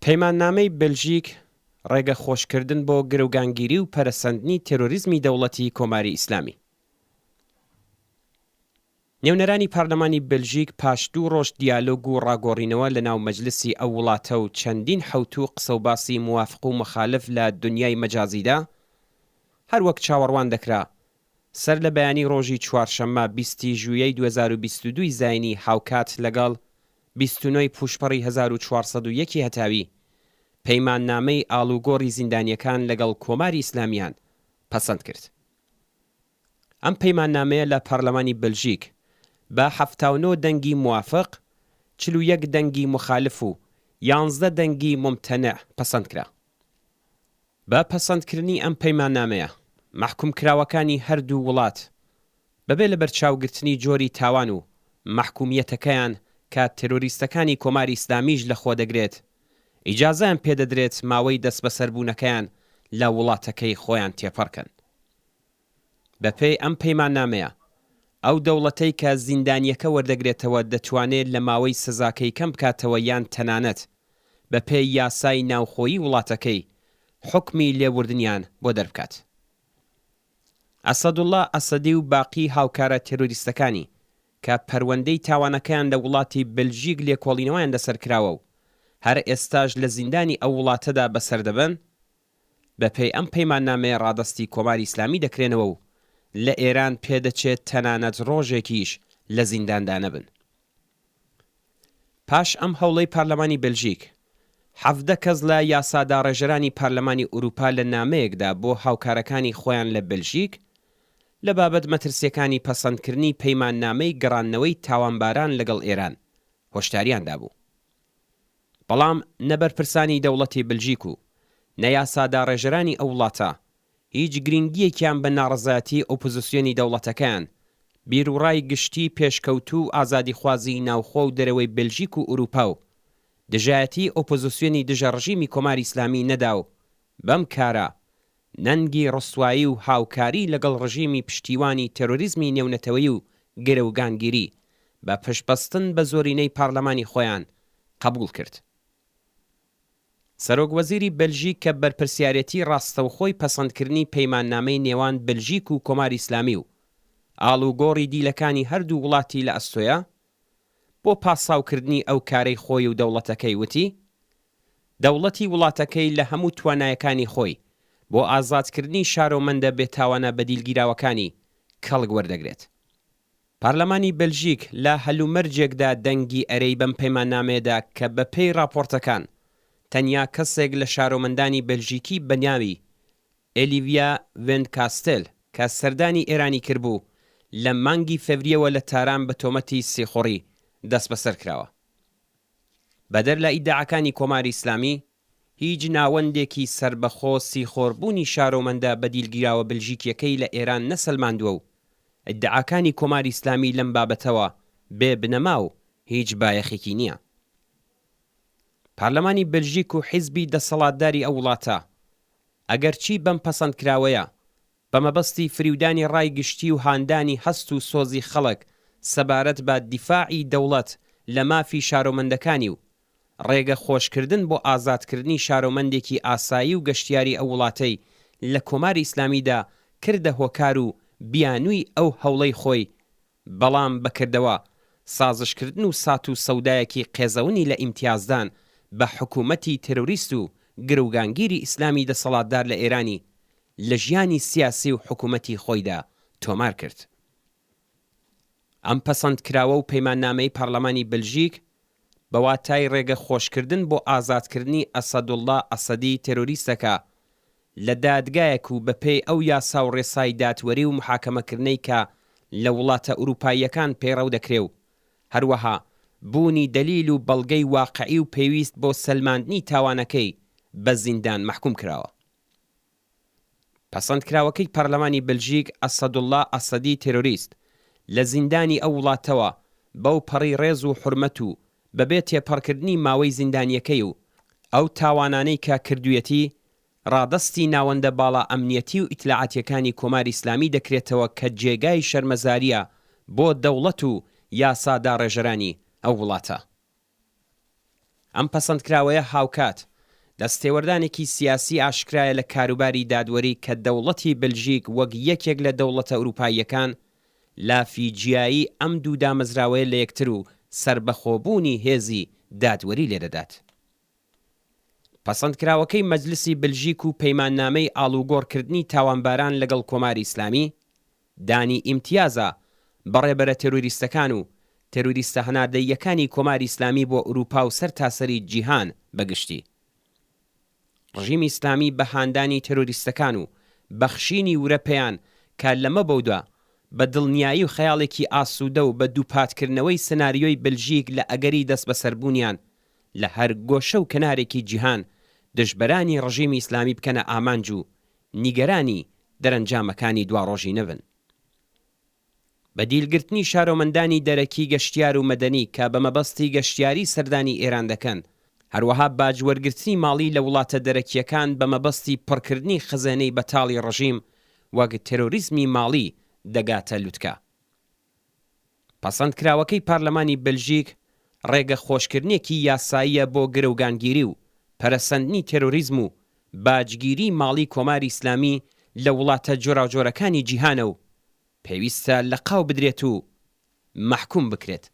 پەیماننامەی بەلژیک ڕێگە خۆشکردن بۆ گرەوگانگیری و پەرەسەندنی تێرۆریزمی دەوڵەتی کۆماری ئیسلامی. نوێنەرانی پارلەمانی بەلژیک پاش دوو ڕۆژ دیالۆگ و ڕاگۆڕینەوە لە ناو مەجلسی ئەو وڵاتە و چەندین حەوتوو قسەوباسی موافق و مخالف لە دونیای مەجازیدا هەر وەک چاوەڕوان دەکرا سەر لە بەیانی ڕۆژی چوارشەممە 20 ی ژویەی 2022 ی زاینی هاوکات لەگەڵ 29 ی پووشپەڕی 1401 ی هەتاوی پەیماننامەی ئاڵوگۆڕی زیندانییەکان لەگەڵ کۆماری ئیسلامیان پەسەند کرد. ئەم پەیماننامەیە لە پارلەمانی بەلژیک بە 79 دەنگی موافق، 41 دەنگی موخالف و یانزدە دەنگی مومتەنع پەسەند کرا. بە پەسەندکردنی ئەم پەیماننامەیە، مەحکومکراوەکانی هەردوو وڵات بەبێ لەبەرچاوگرتنی جۆری تاوان و مەحکومییەتەکەیان کە تێرۆریستەکانی کۆماری ئیسلامیش لەخۆدەگرێت، ئیجازەیان پێدەدرێت ماوەی دەستبەسەربوونەکەیان لە وڵاتەکەی خۆیان تێپەڕکەن. بەپێی ئەم پەیماننامەیە، ئەو دەوڵەتەی کە زیندانییەکە وەردەگرێتەوە دەتوانێت لە ماوەی سزاکەی کەم بکاتەوە یان تەنانەت بەپێی یاسای ناوخۆیی وڵاتەکەی حوکمی لێبوردنیان بۆ دەربکات. ئەسەدوڵڵا ئەسەدی و باقی هاوکارە تێرۆریستەکانی کە پەروەندەی تاوانەکەیان لە وڵاتی بەلژیک لێکۆڵینەوەیان لەسەر کراوە و هەر ئێستاش لە زیندانی ئەو وڵاتەدا بەسەر دەبەن، بەپێی ئەم پەیماننامەیە ڕادەستی کۆماری ئیسلامی دەکرێنەوە و لە ئێران پێدەچێت تەنانەت ڕۆژێکیش لە زینداندا نەبن. پاش ئەم هەوڵەی پارلەمانی بەلژیک، 17 کەس لە یاساداڕێژەرانی پارلەمانی ئورووپا لە نامەیەکدا بۆ هاوکارەکانی خۆیان لە بەلژیک لە بابەت مەترسییەکانی پەسەندکردنی پەیماننامەی گەڕاندنەوەی تاوانباران لەگەڵ ئێران هۆشداریان دابوو. بەڵام نە بەرپرسانی دەوڵەتی بلژیک و نە یاساداڕێژەرانی ئەو وڵاتە هیچ گرینگییەکیان بە ناڕەزایەتیی ئۆپۆزسیۆنی دەوڵەتەکەیان، بیروڕای گشتیی پێشکەوتوو و ئازادیخوازیی ناوخۆ و دەرەوەی بلژیک و ئورووپا و دژایەتیی ئۆپۆزسیۆنی دژە ڕژیمی کۆماری ئیسلامی نەدا و بەم کارە نەنگی ڕسوایی و هاوکاری لەگەڵ ڕژیمی پشتیوانی تێرۆریزمی نێونەتەوەیی و گرەوگانگیری بە پشتبەستن بە زۆرینەی پارلەمانی خۆیان قەبووڵ کرد. سەرۆک وەزیری بەلژیک کە بەرپرسیارێتی ڕاستەوخۆی پەسەندکردنی پەیماننامەی نێوان بەلژیک و کۆماری ئیسلامی و ئاڵوگۆڕی دیلەکانی هەردوو وڵاتی لە ئەستۆیە، بۆ پاساوکردنی ئەو کارەی خۆی و دەوڵەتەکەی وتی، دەوڵەتی وڵاتەکەی لە هەموو توانایەکانی خۆی بۆ ئازادکردنی شارۆمەندە بێتاوانە بەدیلگیراوەکانی کەڵک وەردەگرێت. پارلەمانی بەلژیک لە هەلومەرجێکدا دەنگی ئەرێی بەم پەیماننامەیە دا کە بە پێی ڕاپۆڕتەکان تەنیا کەسێک لە شارۆمەندانی بەلژیکی بە ناوی ئێلیڤیا ڤێندکاستێل کە سەردانی ئێرانی کردبوو لە مانگی فەڤریەوە لە تاران بە تۆمەتی سیخوڕی دەستبەسەر کراوە. بەدەر لە ئیدعاکانی کۆماری ئیسلامی، هیچ ناوەندێکی سەربەخۆ سیخۆربوونی شارۆمەندە بەدیلگیراوە بلژیکیەکەی لە ئێران نەسەلماندووە و ئیدعاکانی کۆماری ئیسلامی لەم بابەتەوە بێ بنەما و هیچ بایەخێکی نییە. پارلەمانی بلژیک و حیزبی دەسەڵاتداری ئەو وڵاتە ئەگەرچی بەم پەسەندکراوەیە بە مەبەستی فریودانی ڕای گشتی و هاندانی هەست و سۆزی خەڵک سەبارەت بە دیفاعی دەوڵەت لە مافی شارۆمەندەکانی و ڕێگە خۆشکردن بۆ ئازادکردنی شارۆمەندێکی ئاسایی و گەشتیاری ئەو وڵاتەی لە کۆماری ئیسلامیدا کردە هۆکار و بیانووی ئەو هەوڵەی خۆی بەڵام بە کردەوە سازشکردن و سات و سەودایەکی قێزەونی لە ئیمتیازدان بە حکوومەتی تێرۆریست و گرەوگانگیری ئیسلامی دەسەڵاتدار لە ئێرانی لە ژیانی سیاسی و حکوومەتی خۆیدا تۆمار کرد. ئەم پەسەندکراوە و پەیماننامەی پارلەمانی بلژیک بە واتای ڕێگە خۆشکردن بۆ ئازادکردنی ئەسەدوڵڵا ئەسەدی تێرۆریستەکە لە دادگایەک و بەپێی ئەو یاسا و ڕێسای دادوەری و محاکەمەکردنەی کە لە وڵاتە ئورووپاییەکان پەیڕەو دەکرێ و هەروەها بوونی دەلیل و بەڵگەی واقعی و پێویست بۆ سەلماندنی تاوانەکەی بە زیندان مەحکووم کراوە. پەسەندکراوەکەی پەرلەمانی بلژیک ئەسەدوڵڵا ئەسەدی تێرۆریست لە زیندانی ئەو وڵاتەوە بەو پەڕی ڕێز و حورمەت و بەبێ تێپەڕکردنی ماوەی زیندانییەکەی و ئەو تاوانانەی کە کردوویەتی ڕادەستی ناوەندە باڵا ئەمنیەتی و ئیتلاعاتیەکانی کۆماری ئیسلامی دەکرێتەوە کە جێگای شەرمەزاریە بۆ دەوڵەت و یاساداڕێژەرانی ئەو وڵاتە. ئەم پەسەندکراوەیە هاوکات. دەستێوەردانێکی سیاسی ئاشکرایە لە کاروباری دادوەری کە دەوڵەتی بلژیک وەک یەکێک لە دەوڵەتە ئوروپاییەکان لافی جیایی ئەم دوو دامەزراوەیە لە یەکتر و سەربەخۆبوونی هێزی دادوەری لێدەدات. پەسەندکراوەکەی مەجلسی بلژیک و پەیماننامەی ئاڵوگۆڕ کردنی تاوانباران لەگەڵ کۆماری ئیسلامی، دانی ئیمتیازە بە ڕێبەرە تێرۆریستەکان و تێرۆریستە هەناردەییەکانی کۆماری ئیسلامی بۆ ئورووپا و سەرتاسەری جیهان بە گشتی. ڕژیمی ئیسلامی بە هاندانی تێرۆریستەکان و بەخشینی ورە پێیان کە لەمە بەودوا بە دڵنیایی و خەیاڵێکی ئاسوودە و بە دووپاتکردنەوەی سناریۆی بلژیک لە ئەگەری دەستبەسەربوونیان لە هەر گۆشە و کەنارێکی جیهان دژبەرانی ڕژیمی ئیسلامی بکەنە ئامانج و نیگەرانی دەرەنجامەکانی دواڕۆژی نەبن. بە دیل گرتنی شارۆمەندانی دەرەکی گەشتیار و مەدەنی کە بە مەبەستی گەشتیاری سەردانی ئێران دەکەن، هەروەها باج وەرگرتنی ماڵی لە وڵاتە دەرەکییەکان بە مەبەستی پڕکردنی خەزێنەی بەتاڵی ڕژیم وەک تێرۆریزمی ماڵی دەگاتە لوتکە. پەسەندکراوەکەی پارلەمانی بەلژیک ڕێگە خۆشکردنێکی یاساییە بۆ گرەوگانگیری و پەرەسەندنی تێرۆریزم و باجگیری ماڵی کۆماری ئیسلامی لە وڵاتە جۆراوجۆرەکانی جیهانە و پێویستە لەقاو بدرێت و مەحکوم بکرێت.